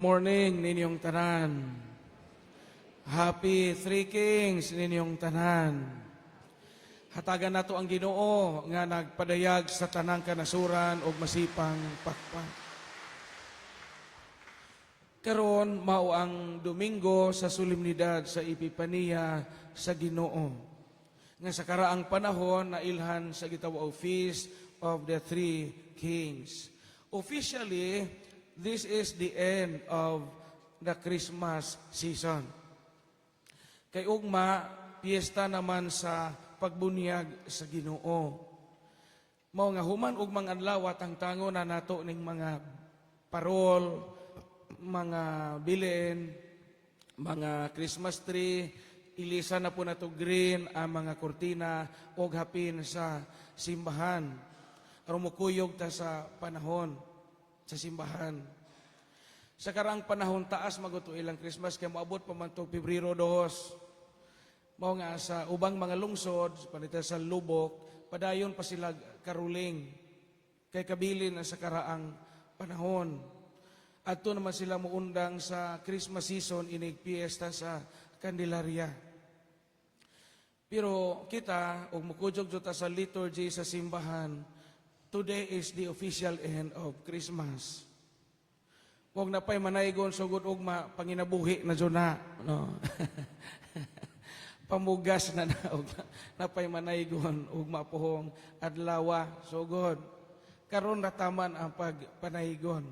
Morning ninyong tanan. Happy Three Kings ninyong tanan. Hatagan nato ang Ginoo nga nagpadayag sa tanang kanasuran ug masipang pakpak. Karon mao ang Domingo sa solemnidad sa Epipaniya sa Ginoo. Nga sa karaang panahon nailhan sa gitawag Feast of the Three Kings. Officially, this is the end of the Christmas season. Kay ugma, piyesta naman sa pagbunyag sa Ginoo. Mao nga human ugmang adlaw, tangtangon na nato ning mga parol, mga bilin, mga Christmas tree, ilisa na po nato green ang mga kurtina og hapin sa simbahan. Aron mukuyog ta sa panahon sa simbahan. Sa karaang panahon, taas man gud to ilang Christmas kay moabot pa man to Pebrero 2. Mao nga sa ubang mga lungsod, panita sa Lubok, padayon pa sila caroling kay kabilin na sa karaang panahon. Adto naman sila muundang sa Christmas season inig piyesta sa Candelaria. Pero kita, og mukuyog jud ta sa liturgy sa simbahan, today is the official end of Christmas. Huwag na pa'y manaygon sugod ugma, panginabuhi na jud na. No? Pamugas na na, og napay manaygon ugma pohong adlawa sugod. Karon ra taman ang pagpanaygon.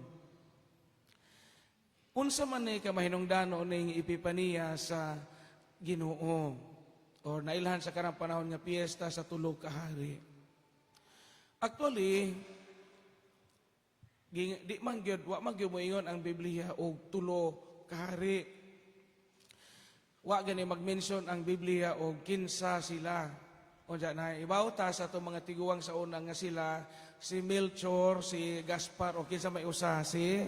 Unsa man ni kamahinungdano ning Epipaniya sa Ginoo or nailhan sa karang panahon nga piyesta sa tulo ka hari? Actually, di man gyud, wa man gyud moingon ang Biblia og tulo ka hari. Wa gani mag-mention ang Biblia og kinsa sila. Unsa na ibaw ta sa atong mga tiguang sa una nga sila si Melchor, si Gaspar o kinsa may usa, si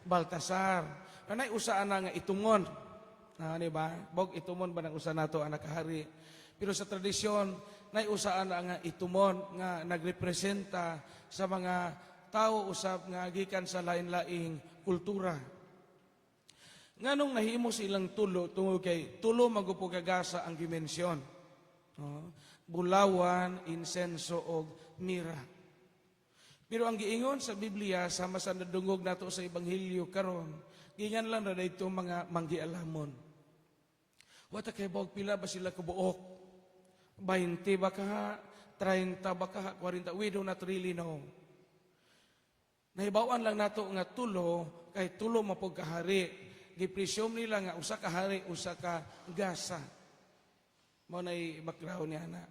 Baltasar. Kanay usa ana nga itungon. Na, di ba? Bog itumon ba ng usa nato anak kahari? Pero sa tradisyon, nay usa ana nga itumon nga nagrepresenta sa mga tao usab nga gikan sa lain-laing kultura. Nganong nahimo silang tulo? Tungod kay tulo man gud kagasa ang dimensyon. No? Bulawan, insenso og mira. Pero ang giingon sa Biblia sama sa nadungog nato sa Ebanghelyo karon, giingan lang ra dayto mga manggialamon. Wa ta kay pila ba sila kabuok? 20 ba ka? 30 ba ka? 40? We do not really know. Nahibawan lang nato nga tulo kay tulo man pud kahari. Gipresume nila nga usa ka hari, usa ka gasa. Mao nay background niya na.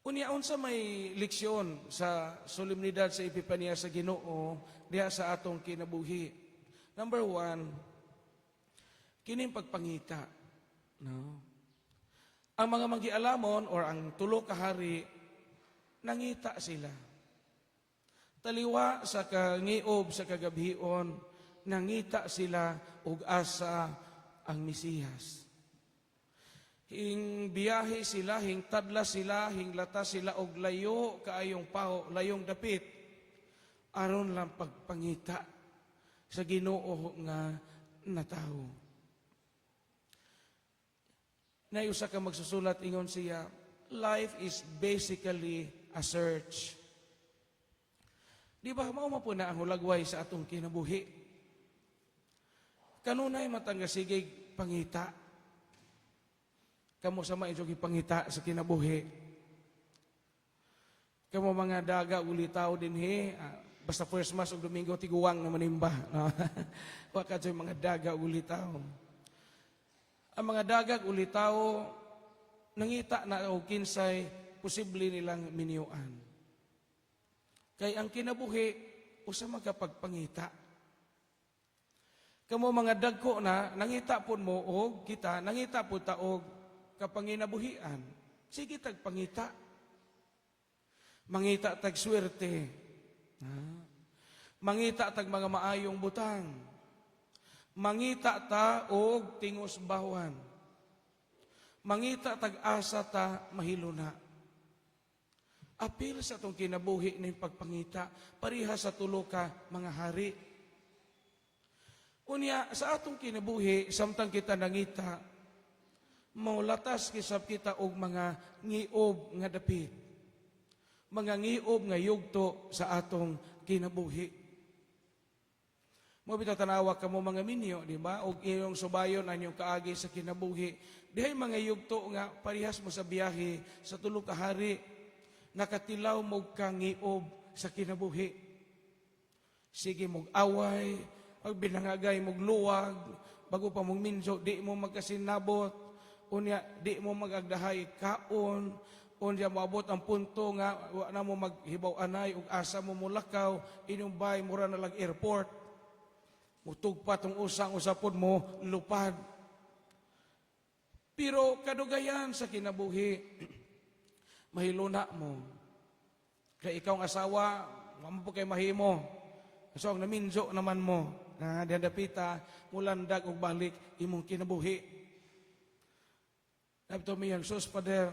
Unya, unsa may leksyon sa solemnidad sa Epipanya sa Ginoo diha sa atong kinabuhi? Number one, kining pagpangita. No? Ang mga manggialamon or ang tulo ka hari, nangita sila. Taliwa sa kangiob sa kagabhion, nangita sila og asa ang Mesiyas. Hing biyahe sila, hing tadla sila, hing lata sila og layo kaayong paho, layong dapit aron lang pagpangita sa Ginoo nga natawo. Nay usa ka magsusulat, ingon siya, "Life is basically a search." Di ba mao man po na ang hulagway sa atong kinabuhi? Kanunay matanga sige pangita. Kamo sa inyong ipangita sa kinabuhi? Kamo mga daga ulitaw dinhi, basta first Mass og Domingo tiguang na manimba. No? Wa ka mga daga ulitaw. Ang mga dagag ulitaw nangita na og kinsay posible nilang minyuan. Kay ang kinabuhi usa man ka pagpangita. Kamo mga dagko na, nangita pud mo og kita, nangita pud ta og kapanginabuhian. Sige tag pangita. Mangita tag swerte. Ha? Mangita tag mga maayong butang. Mangita ta og tingos bawan. Mangita tag asa ta mahiluna. Apil sa atong kinabuhi ning pagpangita, pareha sa tulo ka mga hari. Unya, sa atong kinabuhi, samtang kita nangita, maulatas kisab kita og mga ngiob nga dapit. Mga ngiob nga yugto sa atong kinabuhi. Mo bitaw, tanawa kamo mga minyo, di ba? Og iyong subayon ang inyong kaagi sa kinabuhi. Dihay mga yugto nga parehas mo sa biyahe sa tulo ka hari, nakatilaw mo ka ngiob sa kinabuhi. Sige mog away, pag binangagay mog luwag, bago pa mong minjo, di mo magkasinabot, unya di mo magagdahay kaon, unya moabot ang punto nga wa na mo maghibaw anay ug asa mo mulakaw, inyong bay mura na lang airport. Mutugpa tong usang usapod mo lupad. Pero kadugayan sa kinabuhi, mahiluna mo. Kay ikaw ang asawa, wa mo po kay mahimo. So ang naminjo naman mo, na diha dapita, mulandag og balik imong kinabuhi. Nabto mi ang sus, Father,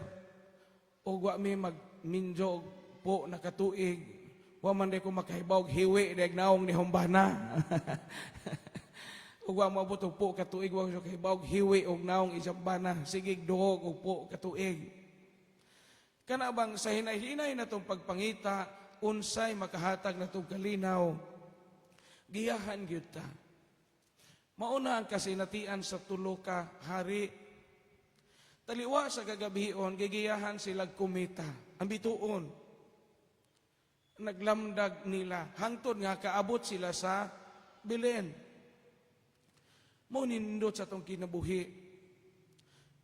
ug wa mi magminjo og po nakatuig. Wa man di ko makahibaw og hiwi deg naong ni humbana. Ug wa moabot og po katuig, wa ko kahibaw og hiwi og naong isang bana. Sige duhog og po katuig. Kana bang sa hinay-hinay na tong pagpangita, unsay makahatag na tong kalinaw, giyahan gyud ta. Mauna ang kasinatian sa tulo ka hari. Taliwa sa kagabion, gigiyahan sila kumita. Ang bituon. Naglamdag nila. Hangtod nga kaabot sila sa Belen. Mo nindot sa tong kinabuhi.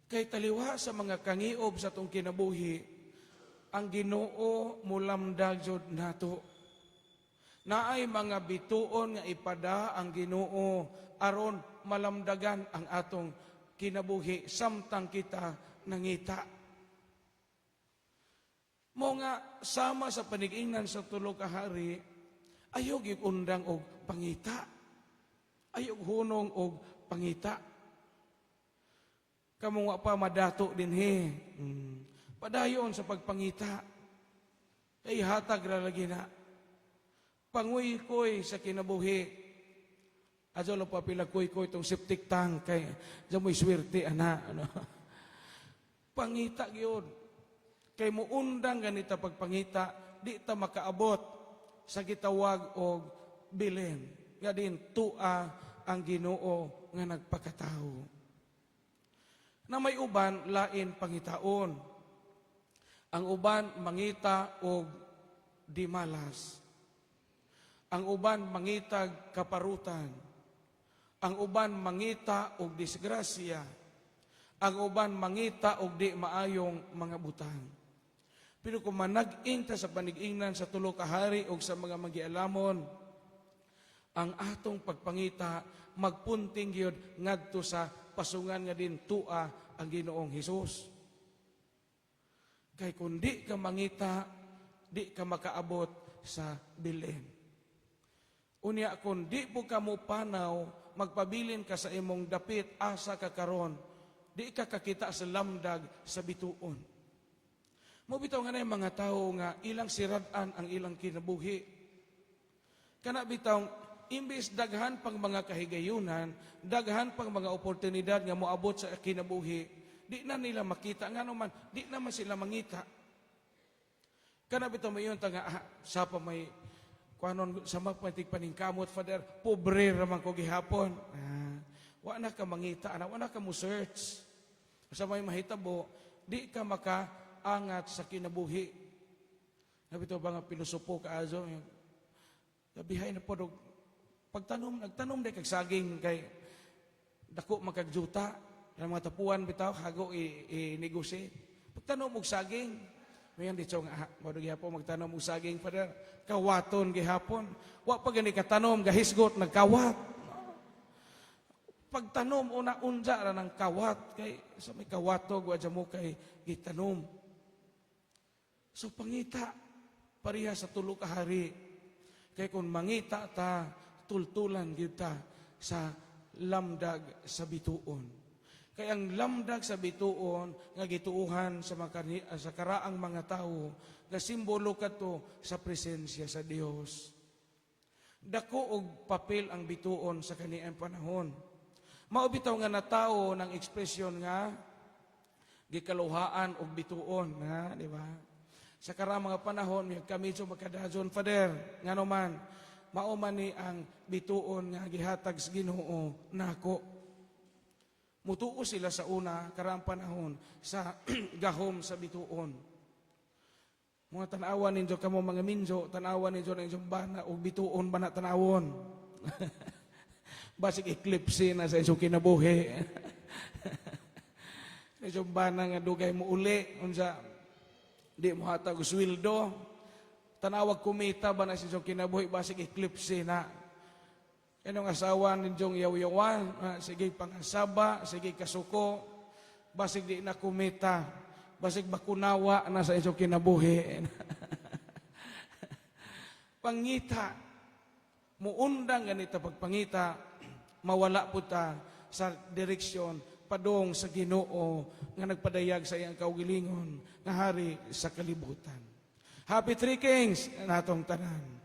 Kay taliwa sa mga kangiob sa tong kinabuhi, ang Ginoo mulamdag jud nato. Naay mga bituon nga ipada ang Ginoo aron malamdagan ang atong kinabuhi samtang kita nangita. Mo nga sama sa panigingnan sa tulo ka hari, ayaw gyud undang og pangita. Ayaw hunong og pangita. Kamo nga pa madato dinhi. Padayon sa pagpangita. Kay hatag ra lagi na. Panguykoy sa kinabuhi. Adyo lang pa pila kuy-kuy itong septic tank kay diyan mo'y swerte ana. Ano? Pangita gyud. Kay muundang ganita pagpangita, di ta makaabot sa gitawag og Belen. Nga din tua ang Ginoo nga nagpakatawo. Na may uban lain pangitaon. Ang uban mangita og dimalas. Ang uban mangitag kaparutan. Ang uban mangita og disgrasya. Ang uban mangita og di maayong mga butang. Pero kung manag-ing ta sa panigingnan sa tulo ka hari og sa mga magialamon, ang atong pagpangita magpunting gyud ngadto sa pasungan nga din tua ang Ginoong Hesus. Kay kung di ka mangita, di ka makaabot sa Belen. Unya kung di po ka mo panaw, magpabilin ka sa imong dapit, asa ka karon, di ka kakita sa lamdag sa bituon. Mo bitaw nga na yung mga tao nga ilang sirad-an ang ilang kinabuhi. Kana bitaw imbis daghan pang mga kahigayunan, daghan pang mga oportunidad nga moabot sa kinabuhi, di na nila makita nga naman, di naman sila mangita. Kana bitaw mayon ta nga ah, sa pa may kuanon sa magpantig paningkamot, Father, pobre ra man ko gihapon. Ah, wa na ka mangita ana, wa na ka mo search. Sa may mahitabo, di ka makaangat sa kinabuhi. Nabito ba nga pilosopo ka azo? Gabihay na po, pagtanom, nagtanom di kag saging kay dako makagjuta. Ang mga tapuan bitaw, hago i-negosyo. Pagtanom og saging, mayan dito nga, ah, mao gihapon magtanom og saging, Father, kawaton gihapon. Wa pa gani katanom, gahisgot, nagkawat. Pagtanom, una unja ra ng kawat, kay sa may kawatog, wa mo kay gitanom. So pangita, pareha sa tulo ka hari. Kay kung mangita ta, tultulan gyud ta sa lamdag sa bituon. Kay ang lamdag sa bituon nga gituuhan sa makani, sa karaang mga tawo, nga simbolo kadto sa presensya sa Dios. Dako og papel ang bituon sa kaniang panahon. Mao bitaw nga natawo ng ekspresyon nga gikaluhaan og bituon, ha, di ba? Sa karaang mga panahon, may kami medyo makadajon, Father, ngano man, mao man ni ang bituon nga gihatag sa Ginoo nako. Mutuo sila sa una, karaang panahon, sa gahom sa bituon. Mga tanawan ninyo kamo mga minjo, tanawan ninyo na inyong bana o bituon ba na tanawon. Basig eclipse na sa inyong kinabuhi. Sa inyong bana nga dugay mo uli, unsa di mo hatag og sweldo. Tanawag kumita ba na sa inyong kinabuhi, basig eclipse na. Inyong asawa ninyong yaw-yawan, sige pangasaba, sige kasuko, basig di na kumita, basig bakunawa na sa inyong kinabuhi. Pangita, muundang ganita pagpangita, mawala po ta sa direksyon padong sa Ginoo nga nagpadayag sa iyang kaugalingon nga hari sa kalibutan. Happy Three Kings natong tanan.